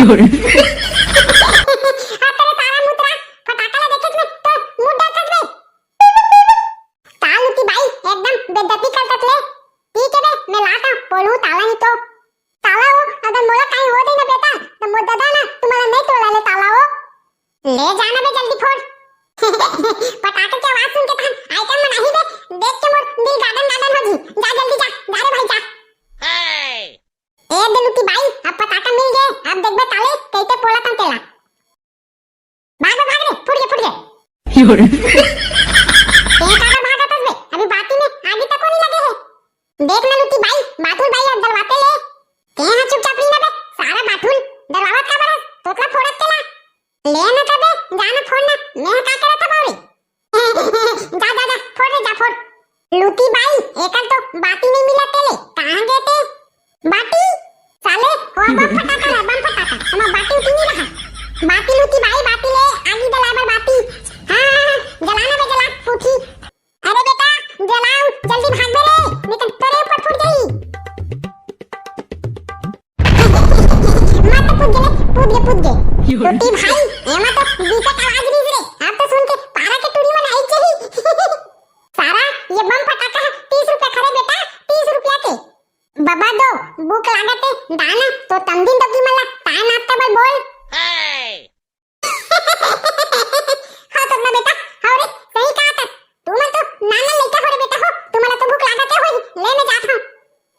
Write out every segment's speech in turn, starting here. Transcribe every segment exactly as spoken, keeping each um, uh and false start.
अरे तारा मुतरा, फटाका ला देखे में तो मुंह डर खस बे। का लूटी बाई, एकदम बेइज्जती करत ले। ठीक है बे, मैं लाता पोलू ताला नहीं तो। ताला हो, अगर मोला काई हो दे ना बेटा, तो मोर दादा ना तुम्हारा नहीं तोड़ा ले ताला हो। ले जाना बे जल्दी फोड़। पटाखे के आवाज सुन के तहन आइटम बनाही बे, देख के मोर दिल गार्डन गार्डन हो जी। जा जल्दी जा, जा रे भाई जा। ए दे लूटी बाई, अब पटाखा मिल गए, अब देख बे ताले, कैसे पोला तन तेला। भाग बे, भाग रे, फूट गए, फूट गए। ए काबर भागत हस बे, अभी बाती में आगी तक नहीं लगे है। देख ना लूटी बाई, बाथरूम बाई अब डलवाते ले। ते यहाँ चुपचाप रही ना बे, सारा बाथरूम डलवावत का बरस, तोतला फोड़त के ला। ले ना तबे, जाना फोड़ ना, मैं का करत हव रे? जा, जा, जा, फोड़ रे, जा, फोड़। लूटी बाई, एकर तो बाती नहीं मिलत ले, कहाँ गे ते? बाती? साले, वो बम फटाका है, बम फटाका, हम बाती उती नहीं रहा। बाती लूटी बाई, बाती ले, आगी जलाए बर बाती। हाँ, हाँ, हाँ, जलाना बे, जला, उठी। अरे बेटा, जलाओ, जल्दी भाग बे रे, नहीं तो तोरे ऊपर फूट जाई। मत कूद गे, कूद गे, कूद गे। लूटी भाई, एमा तो बिकट आवाज रहिस रे। अब तो सुन के पारा के टूरी मन आई जाही। सारा, ये बम फटाका है, तीस रुपया खरे बेटा, तीस रुपया के। बबा दो, भूख लागत है, दाना तो तमदिन तो की मला, ताय नाश्ता बल बोल। हाँ, तो अपना बेटा, हाँ रे, सही कहा था। तुमन तो नाना लइका हो रे बेटा हो, तुम्हारा तो भूख लागत है होई, ले मैं जात हूँ।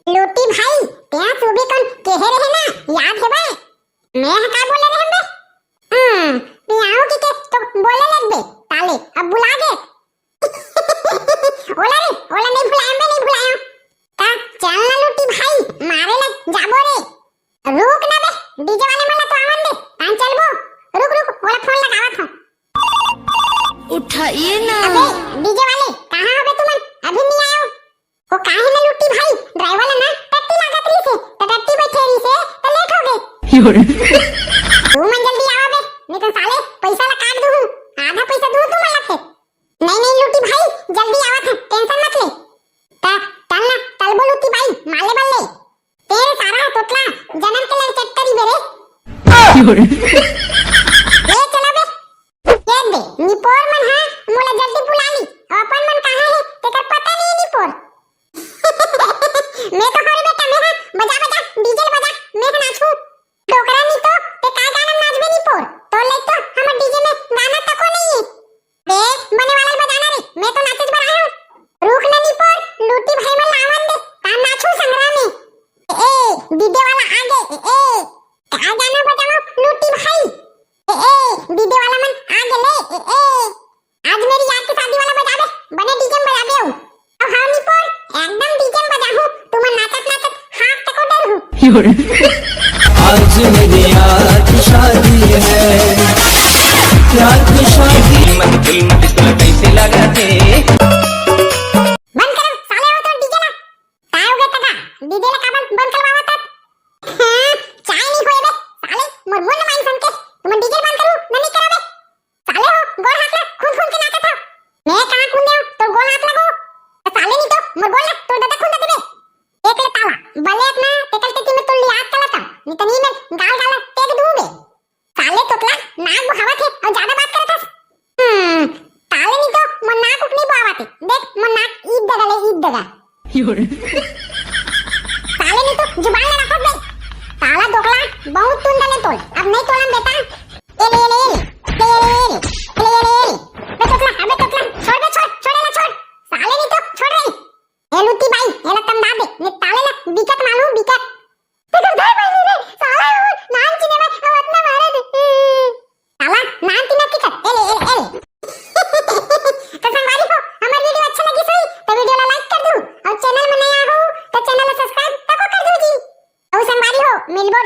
लूटी भाई, तेरा सुबह कौन कहे रहे ना, याद है बे? मैं हा का बोले रहे बे? हम्म, पियाऊ की के तो बोले लग बे, ताले, अब बुला दे। ओला रे, ओला नहीं भुलाया, मैं नहीं भुलाया। का चल ना लूटी भाई, मारे लग जाबो रे। रुक ना बे, डीजे वाले मन ला तो आवन दे, तान चलबो। रुक, रुक, ओला फोन लगावत हूँ। उठाइए ना। अबे, डीजे वाले, कहाँ हो बे तुमन? अभी नहीं आयो। वो काहे ना लूटी भाई, ड्राइवर ला ना टट्टी लागत रही से, तो टट्टी बैठे रही से, तो लेट हो गए। तुमन जल्दी आवा बे, नहीं तो साले पैसा ला काट दूँ, आधा पैसा दूँ तुमन ला फिर। नहीं, नहीं लूटी भाई, जल्दी आवत है, टेंशन मत ले। ता, चल ना, चलबो लूटी भाई, माले बल्ले। तेरे सारा तोतला, जनम के लड़ चट्टरी बेरे। ए, चला बे। ये दे, निपोर मन हा, मोला जल्दी बुला ली। अपन मन कहाँ है, तेकर पता नहीं निपोर। मैं तो हरे बेटा, मैं हा, बजा, बजा, डीजे बजा, मैं हा नाचू। डोकरा नहीं तो, ते का गाना नाचबे निपोर? तो ले तो, हमर डीजे में गाना तको नहीं है। बे, बने वाला बजाना रे, मैं तो नाचे बर आया हूँ। रुक ना निपोर, लूटी भाई मन लावन दे, ता नाचू संग्राम में। ए, ए, डीजे वाला आ गए, ए, ए। का गाना बजाओ लूटी भाई? ए, ए, डीजे वाला मन आ गए ले, ए, ए। आज मेरी यार की शादी वाला बजा दे, बने डीजे में बजा दे। अब हाँ निपोर, एकदम डीजे में बजा हूँ, तुमन नाचत नाचत हाथ तको डर हूँ। आज मेरी यार की शादी है, यार की शादी। मत दिल मत दिल कैसे लगा दे। बंद करो साले, वो तो डीजे ला। काय हो गया तका? डीजे ला काबर बंद करवावत हस? हाँ, चाय नहीं होए बे, साले, मोर मुंह न माइन सुन के, तुमन डीजे बंद करू, न नहीं करो बे। साले हो, गोड़ हाथ ला खूंद खूंद के नाचत हो। मैं कहाँ खूंद देव, तोर गोड़ हाथ लगो। साले नहीं तो, मोर गोड़ ला, तोर दादा खूंद देबे। एक ले ताला, बले अपना, तेकल ते मैं तोर लियात कला था, नहीं तो नहीं मैं गाल गाल तेग दूंगे। साले तोतला, नाक बुहावत है और ज्यादा बात करत हस। हम्म, साले नहीं तो, मोर नाक उक नहीं बुहावत है। देख, मोर नाक ईद दगा ले, ईद दगा। साले नहीं तो, जुबान लड़ावत बे। साला दोगला, बहुत तुंदा ले तोल। अब नहीं तोलन बेटा। ए ले, ए ले, ए ले। ए ले, ए ले, ए ले। ए ले, ए ले, ए ले। बे तोतला, अबे तोतला, छोड़ बे, छोड़, छोड़, एला छोड़। साले नहीं तो, छोड़ रही। ए लूटी बाई, एला तमदा दे। ये ताले ला, बिकट मालूम, बिकट। ते तो भाई बहनी रे, साला वो नान चिने में, वो इतना मारे दे। साला, नान चिने की कर, ए ले, ए ले, ए ले। तो संगवारी हो, हमार वीडियो अच्छा लगी सही, तो वीडियो ला like कर दू, और चैनल में नया हो, तो चैनल ला subscribe तको कर दू जी। और संगवारी हो, मिलबो